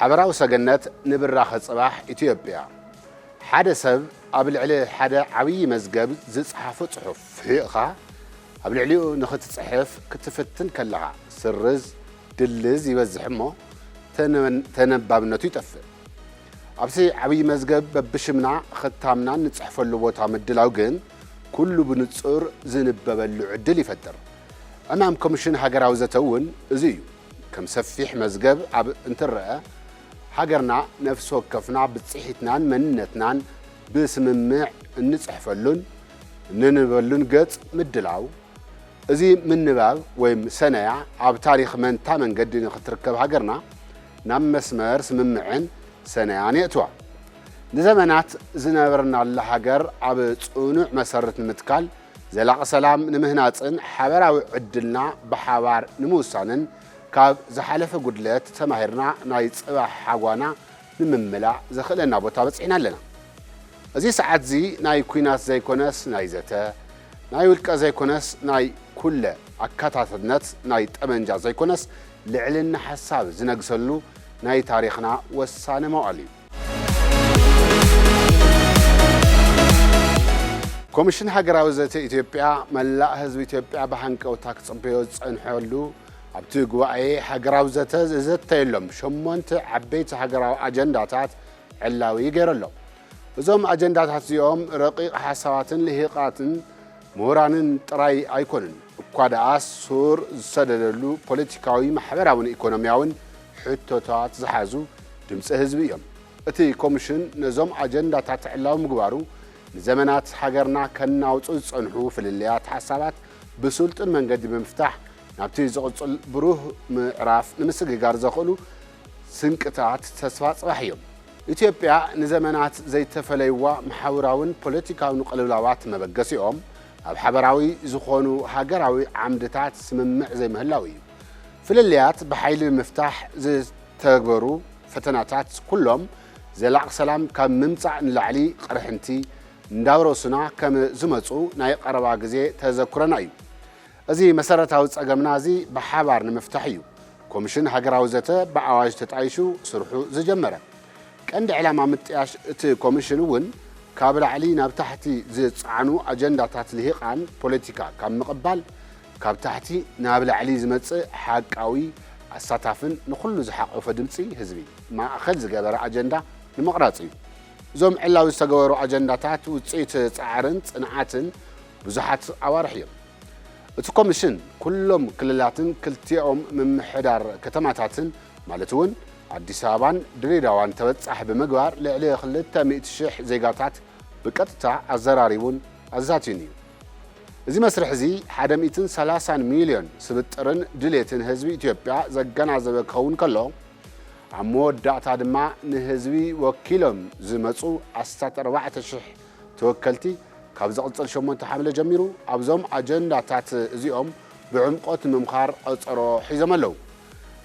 ሓበራዊ ሰገነት ንብራኸ ጽባሕ ኢትዮጵያ። ሓደ ሰብ ኣብ ልዕሊ ሓደ ዓብዪ መዝገብ ዝጸሓፎ ጽሑፍ ርሒቕኻ ኣብ ልዕሊኡ ንኽትጽሕፍ ክትፍትን ከለኻ፣ ስርዝ፣ ድልዝ ይበዝሕ እሞ ተነ-፣ ተነባብነቱ ይጠፍእ። ኣብቲ ዓብዪ መዝገብ በብሽምና ኽታምናን ንጽሕፈሉ ቦታ ምድላው ግን፣ ኩሉ ብንጹር ዝንበበሉ ዕድል ይፈጥር። ዕማም ኮሚሽን ሃገራዊ ዘተ እውን እዚ እዩ። ከም ሰፊሕ መዝገብ ኣብ እንትረአ፣ ሃገርና ነፍሲ ወከፍና ብጽሒትናን መንነትናን ብስምምዕ እንጽሕፈሉን እንንበሉን ገጽ ምድላው፣ እዚ ምንባብ ወይም ሰነያ ኣብ ታሪኽ መንታ መንገዲ ንኽትርከብ ሃገርና ናብ መስመር ስምምዕን ሰነያን የእትዋ። ንዘመናት ዝነበርናላ ሃገር ኣብ ጽኑዕ መሰረት ንምትካል፣ ዘላቒ ሰላም ንምህናጽን ሓበራዊ ዕድልና ብሓባር ንምውሳንን፣ ካብ ዝሓለፈ ጉድለት ተማሂርና ናይ ጽባሕ ሓጓና ንምምላእ ዘኽእለና ቦታ በጺሕና ኣለና። እዚ ሰዓት እዚ ናይ ኲናት ዘይኮነስ ናይ ዘተ፣ ናይ ውልቀ ዘይኮነስ ናይ ኩለ ኣካታትነት፣ ናይ ጠመንጃ ዘይኮነስ ልዕልና ሓሳብ ዝነግሰሉ ናይ ታሪኽና ወሳኒ መዋእል እዩ። ኮሚሽን ሃገራዊ ዘተ ኢትዮጵያ፣ መላእ ህዝቢ ኢትዮጵያ ብሃንቀውታ ክጽበዮ ዝጸንሐሉ፣ ኣብቲ ጉባኤ ሃገራዊ ዘተ ዝዘተየሎም ሸሞንተ ዓበይቲ ሃገራዊ ኣጀንዳታት ዕላዊ ገይሩ ኣሎ። እዞም ኣጀንዳታት እዚኦም ረቂቕ ሓሳባትን ልሂቓትን ምሁራንን ጥራይ ኣይኮኑን፣ እኳ ደኣስ ሱር ዝሰደደሉ ፖለቲካዊ፣ ማሕበራውን ኢኮኖሚያውን ሕቶታት ዝሓዙ ድምፂ ህዝቢ እዮም። እቲ ኮሚሽን ነዞም ኣጀንዳታት ዕላዊ ምግባሩ፣ ንዘመናት ሃገርና ከናውፁ ዝፀንሑ ፍልልያት ሓሳባት ብስልጡን መንገዲ ብምፍታሕ፣ ናብቲ ዝቕፅል ብሩህ ምዕራፍ ንምስግጋር ዘኽእሉ ስንቅታት ተስፋ ፅባሕ እዮም። ኢትዮጵያ ንዘመናት ዘይተፈለይዋ ማሕበራውን ፖለቲካውን ቅልውላዋት መበገሲኦም፣ ኣብ ሓበራዊ ዝኾኑ ሃገራዊ ዓምድታት ስምምዕ ዘይምህላው እዩ። ፍልልያት ብሓይሊ ንምፍታሕ ዝተግበሩ ፈተናታት ኩሎም ዘላቒ ሰላም ካብ ምምጻእ ንላዕሊ ቅርሕንቲ እንዳውረሱና ከም ዝመጹ ናይ ቀረባ ግዜ ተዘክሮና እዩ። እዚ መሰረታዊ ጸገምና እዚ ብሓባር ንምፍታሕ እዩ ኮሚሽን ሃገራዊ ዘተ ብኣዋጅ ተጣይሹ ስርሑ ዝጀመረ። ቀንዲ ዕላማ ምጥያሽ እቲ ኮሚሽን እውን ካብ ላዕሊ ናብ ታሕቲ ዝጸዓኑ ኣጀንዳታት ልሂቓን ፖለቲካ ካብ ምቕባል፣ ካብ ታሕቲ ናብ ላዕሊ ዝመጽእ ሓቃዊ፣ ኣሳታፍን ንኹሉ ዝሓቆፈ ድምጺ ህዝቢ ማእኸል ዝገበረ ኣጀንዳ ንምቕራጽ እዩ። እዞም ዕላዊ ዝተገበሩ ኣጀንዳታት ውጽኢት ጻዕርን ጽንዓትን ብዙሓት ኣዋርሕ እዮም። እቲ ኮሚሽን ኩሎም ክልላትን ክልቲኦም ምምሕዳር ከተማታትን ማለት እውን ኣዲስ ኣበባን ድሬዳዋን ተበጻሒ ብምግባር ልዕሊ ክልተ ሚእቲ ሽሕ ዜጋታት ብቀጥታ ኣዘራሪቡን ኣዛትዩን እዩ። እዚ መስርሕ እዚ ሓደ ሚእትን ሰላሳን ሚልዮን ስብጥርን ድሌትን ህዝቢ ኢትዮጵያ ዘገናዘበ ክኸውን ከሎ፣ ኣብ መወዳእታ ድማ ንህዝቢ ወኪሎም ዝመጹ ኣስታት ኣርባዕተ ሽሕ ተወከልቲ ካብ ዝቕጽል ሸሞንተ ሓምለ ጀሚሩ ኣብዞም ኣጀንዳታት እዚኦም ብዕምቆት ንምምኻር ቀጸሮ ሒዞም ኣለዉ።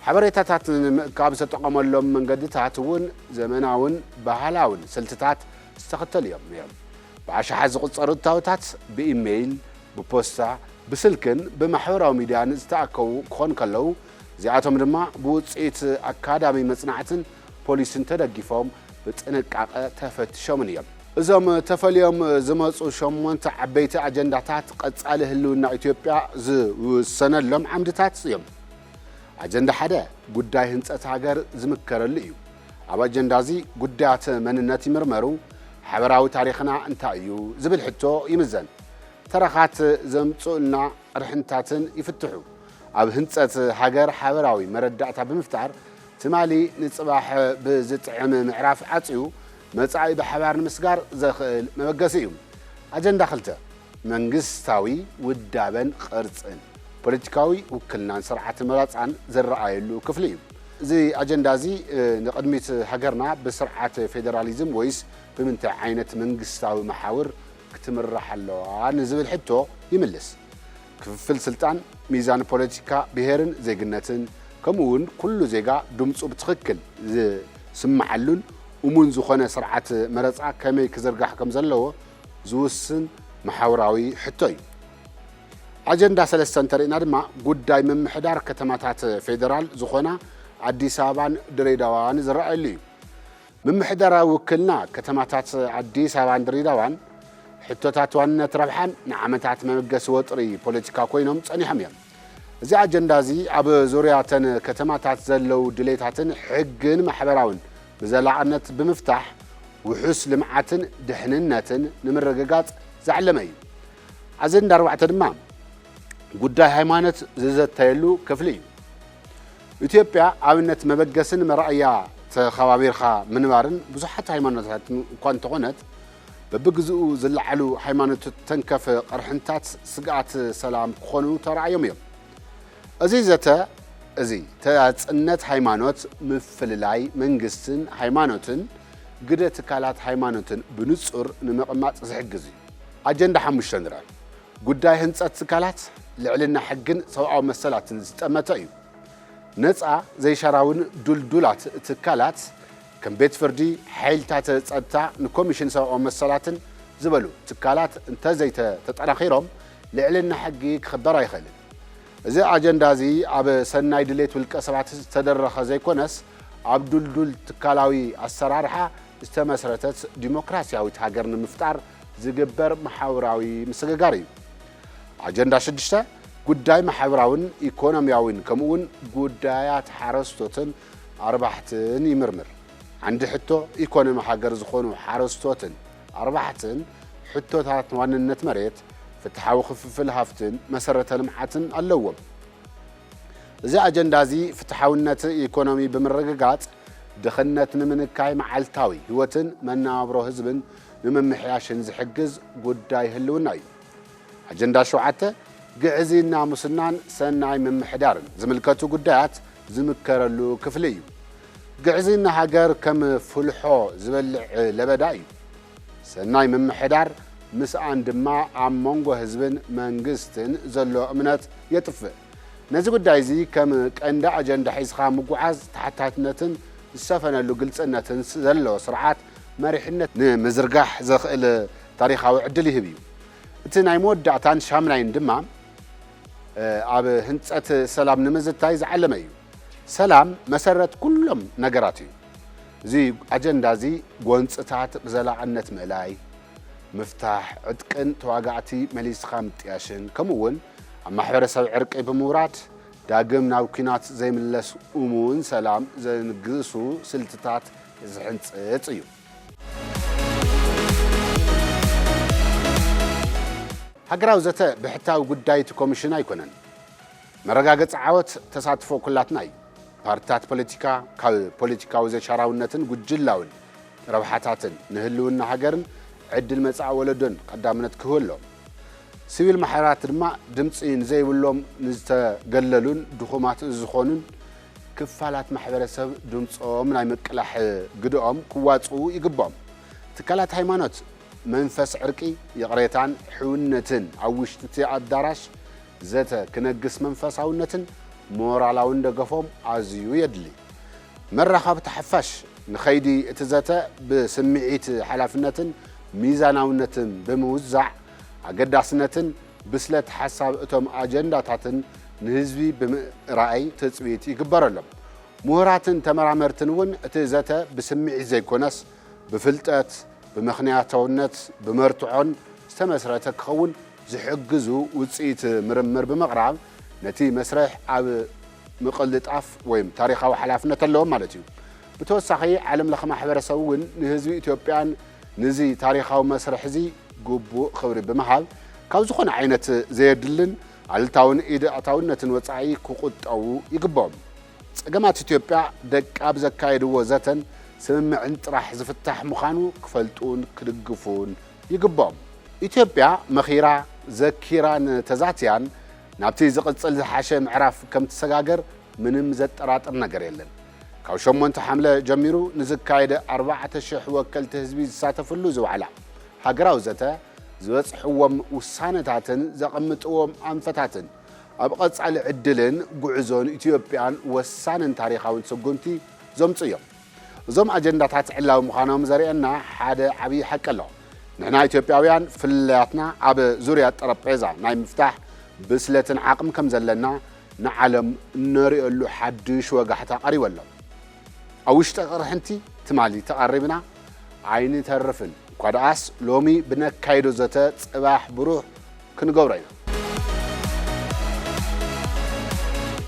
ሓበሬታታት ንምእካብ ዝተጠቐመሎም መንገድታት እውን ዘመናውን ባህላውን ስልትታት ዝተኸተሉ እዮም ነይሮም። ብኣሽሓት ዝቑጸሩ እታወታት ብኢሜይል፣ ብፖስታ፣ ብስልክን ብማሕበራዊ ሚድያን ዝተኣከቡ ክኾኑ ከለዉ፣ እዚኣቶም ድማ ብውጽኢት ኣካዳሚ መጽናዕትን ፖሊስን ተደጊፎም ብጥንቃቐ ተፈቲሾምን እዮም። እዞም ተፈልዮም ዝመጹ ሸሞንተ ዓበይቲ ኣጀንዳታት ቀጻሊ ህልውና ኢትዮጵያ ዝውሰነሎም ዓምድታት እዮም። ኣጀንዳ ሓደ ጉዳይ ህንጸት ሃገር ዝምከረሉ እዩ። ኣብ ኣጀንዳ እዚ ጉዳያት መንነት ይምርመሩ፣ ሓበራዊ ታሪኽና እንታይ እዩ ዝብል ሕቶ ይምዘን። ተረኻት ዘምጽኡልና ቅርሕንታትን ይፍትሑ። ኣብ ህንጸት ሃገር ሓበራዊ መረዳእታ ብምፍጣር፣ ትማሊ ንጽባሕ ብዝጥዕም ምዕራፍ ዓጽዩ፣ መጻኢ ብሓባር ንምስጋር ዘኽእል መበገሲ እዩ። ኣጀንዳ ክልተ፣ መንግስታዊ ውዳበን ቅርጽን፣ ፖለቲካዊ ውክልናን ስርዓት መራጻን ዝረኣየሉ ክፍሊ እዩ። እዚ ኣጀንዳ እዚ፣ እ፣ ንቕድሚት ሃገርና ብስርዓት ፌደራሊዝም ወይስ ብምንታይ ዓይነት መንግስታዊ መሓውር ክትምራሕ ኣለዋ ንዝብል ሕቶ ይምልስ። ክፍፍል ስልጣን፣ ሚዛን ፖለቲካ፣ ብሄርን ዜግነትን፣ ከምኡ እውን ኩሉ ዜጋ ድምፁ ብትኽክል ዝስምዓሉን እሙን ዝኾነ ስርዓት መረፃ ከመይ ክዝርጋሕ ከም ዘለዎ ዝውስን መሓውራዊ ሕቶ እዩ። ኣጀንዳ ሰለስተ እንተሪእና ድማ ጉዳይ ምምሕዳር ከተማታት ፌደራል ዝኾና ኣዲስ ኣበባን ድሬዳዋን ዝረኣየሉ እዩ። ምምሕዳራዊ ውክልና ከተማታት ኣዲስ ኣበባን ድሬዳዋን ሕቶታት ዋንነት ረብሓን ንዓመታት መበገሲ ወጥሪ ፖለቲካ ኮይኖም ጸኒሖም እዮም። እዚ ኣጀንዳ እዚ ኣብ ዙርያ እተን ከተማታት ዘለዉ ድሌታትን ሕግን ማሕበራውን ብዘላቕነት ብምፍታሕ ውሑስ ልምዓትን ድሕንነትን ንምርግጋጽ ዝዓለመ እዩ። ኣጀንዳ ኣርባዕተ ድማ ጉዳይ ሃይማኖት ዝዘተየሉ ክፍሊ እዩ። ኢትዮጵያ ኣብነት መበገስን መርኣያ ተኸባቢርካ ምንባርን ብዙሓት ሃይማኖታት እኳ እንተኾነት፣ በብግዝኡ ዝለዓሉ ሃይማኖት ተንከፍ ቅርሕንታት ስግኣት ሰላም ክኾኑ ተራእዮም እዮም። እዚ ዘተ እዚ ተያጽነት ሃይማኖት፣ ምፍልላይ መንግስትን ሃይማኖትን፣ ግደ ትካላት ሃይማኖትን ብንጹር ንምቕማጥ ዝሕግዝ እዩ። ኣጀንዳ ሓሙሽተ ንርአ። ጉዳይ ህንጸት ትካላት ልዕልና ሕግን ሰብኣዊ መሰላትን ዝጠመተ እዩ። ነጻ፣ ዘይሻራውን ዱልዱላት ትካላት ከም ቤት ፍርዲ፣ ሓይልታት ጸጥታ፣ ንኮሚሽን ሰብኣዊ መሰላትን ዝበሉ ትካላት እንተዘይተጠናኺሮም ልዕልና ሕጊ ክኽበር ኣይኽእልን። እዚ ኣጀንዳ እዚ ኣብ ሰናይ ድሌት ውልቀ ሰባት ዝተደረኸ ዘይኮነስ ኣብ ዱልዱል ትካላዊ ኣሰራርሓ ዝተመስረተት ዲሞክራሲያዊት ሃገር ንምፍጣር ዝግበር መሓውራዊ ምስግጋር እዩ። ኣጀንዳ ሽዱሽተ ጉዳይ ማሕበራውን ኢኮኖሚያውን ከምኡውን ጉዳያት ሓረስቶትን ኣርባሕትን ይምርምር። ዓንዲ ሕቶ ኢኮኖሚ ሃገር ዝኾኑ ሓረስቶትን ኣርባሕትን ሕቶታት ዋንነት መሬት፣ ፍትሓዊ ክፍፍል ሃፍትን መሰረተ ልምዓትን ኣለዎም። እዚ ኣጀንዳ እዚ ፍትሓውነት ኢኮኖሚ ብምርግጋጽ ድኽነት ንምንካይ መዓልታዊ ህይወትን መነባብሮ ህዝብን ንምምሕያሽን ዝሕግዝ ጉዳይ ህልውና እዩ። ኣጀንዳ ሸውዓተ ግዕዝይና ሙስናን ሰናይ ምምሕዳርን ዝምልከቱ ጉዳያት ዝምከረሉ ክፍሊ እዩ። ግዕዝይና ሃገር ከም ፍልሖ ዝበልዕ ለበዳ እዩ። ሰናይ ምምሕዳር ምስኣን ድማ ኣብ መንጎ ህዝብን መንግስትን ዘሎ እምነት የጥፍእ። ነዚ ጉዳይ እዚ ከም ቀንዲ ኣጀንዳ ሒዝኻ ምጉዓዝ ተሓታትነትን ዝሰፈነሉ ግልጽነትን ስ-፣ ዘሎ ስርዓት መሪሕነት ንምዝርጋሕ ዘኽእል ታሪኻዊ ዕድል ይህብ እዩ። እቲ ናይ መወዳእታን ሻምናይን ድማ፣ እ፣ ኣብ ህንጸት ሰላም ንምዝታይ ዝዓለመ እዩ። ሰላም መሰረት ኩሎም ነገራት እዩ። እዚ ኣጀንዳ እዚ ጎንጽታት ብዘላቕነት ምእላይ፣ ምፍታሕ፣ ዕጥቅን ተዋጋእቲ መሊስኻ ምጥያሽን፣ ከምኡ እውን ኣብ ማሕበረሰብ ዕርቂ ብምውራድ ዳግም ናብ ኲናት ዘይምለስ እሙን ሰላም ዘንግሱ ስልትታት ዝሕንጽጽ እዩ። ሃገራዊ ዘተ ብሕታዊ ጉዳይ እቲ ኮሚሽን ኣይኮነን። መረጋገጺ ዓወት ተሳትፎ ኩላትና እዩ። ፓርትታት ፖለቲካ ካብ ፖለቲካዊ ዘይሻራውነትን ጉጅላውን ረብሓታትን ንህልውና ሃገርን ዕድል መጻኢ ወለዶን ቀዳምነት ክህቡ ኣለዎም። ሲቪል ማሕበራት ድማ ድምጺ ንዘይብሎም፣ ንዝተገለሉን ድኹማት ዝኾኑን ክፋላት ማሕበረሰብ ድምጾም ናይ ምቅላሕ ግደኦም ክዋጽኡ ይግብኦም። ትካላት ሃይማኖት መንፈስ ዕርቂ፣ ይቕሬታን ሕውነትን ኣብ ውሽጢ እቲ ኣዳራሽ ዘተ ክነግስ መንፈሳውነትን ሞራላውን ደገፎም ኣዝዩ የድሊ። መራኸብቲ ሓፋሽ ንኸይዲ እቲ ዘተ ብስምዒት ሓላፍነትን ሚዛናውነትን ብምውዛዕ ኣገዳስነትን ብስለት ሓሳብ እቶም ኣጀንዳታትን ንህዝቢ ብምርኣይ ትጽቢት ይግበረሎም። ምሁራትን ተመራመርትን እውን እቲ ዘተ ብስምዒት ዘይኮነስ ብፍልጠት፣ ብምኽንያታውነት፣ ብመርትዖን ዝተመስረተ ክኸውን ዝሕግዙ ውጽኢት ምርምር ብምቕራብ ነቲ መስርሕ ኣብ ምቕልጣፍ ወይም ታሪኻዊ ሓላፍነት ኣለዎም ማለት እዩ። ብተወሳኺ ዓለም ለኸ ማሕበረሰብ እውን ንህዝቢ ኢትዮጵያን ንዚ ታሪኻዊ መስርሕ እዚ ግቡእ ክብሪ ብምሃብ ካብ ዝኾነ ዓይነት ዘየድልን ኣሉታውን ኢድ ኣእታውነትን ወጻኢ ክቑጠቡ ይግብኦም። ጸገማት ኢትዮጵያ ደቃ ብዘካየድዎ ዘተን ስምምዕን ጥራሕ ዝፍታሕ ምዃኑ ክፈልጡን ክድግፉን ይግብኦም። ኢትዮጵያ መኺራ፣ ዘኪራን ተዛትያን ናብቲ ዝቕጽል ዝሓሸ ምዕራፍ ከም ትሰጋገር ምንም ዘጠራጥር ነገር የለን። ካብ ሸሞንተ ሓምለ ጀሚሩ ንዝካየደ ኣርባዕተ ሽሕ ወከልቲ ህዝቢ ዝሳተፍሉ ዝወዓላ ሃገራዊ ዘተ ዝበጽሕዎም ውሳነታትን ዘቐምጥዎም ኣንፈታትን ኣብ ቐጻሊ ዕድልን ጉዕዞን ኢትዮጵያን ወሳንን ታሪኻውን ስጉምቲ ዘምጽኡ እዮም። እዞም ኣጀንዳታት ዕላዊ ምዃኖም ዘርእየና ሓደ ዓብዪ ሓቂ ኣሎ። ንሕና ኢትዮጵያውያን ፍልልያትና ኣብ ዙርያ ጠረጴዛ ናይ ምፍታሕ ብስለትን ዓቕሚ ከም ዘለና ንዓለም እነርእየሉ ሓድሽ ወጋሕታ ቀሪቡ ኣሎ። ኣብ ውሽጢ ቅርሕንቲ ትማሊ ተቐሪብና ኣይንተርፍን። እኳ ደኣስ ሎሚ ብነካይዶ ዘተ ጽባሕ ብሩህ ክንገብሮ ኢና።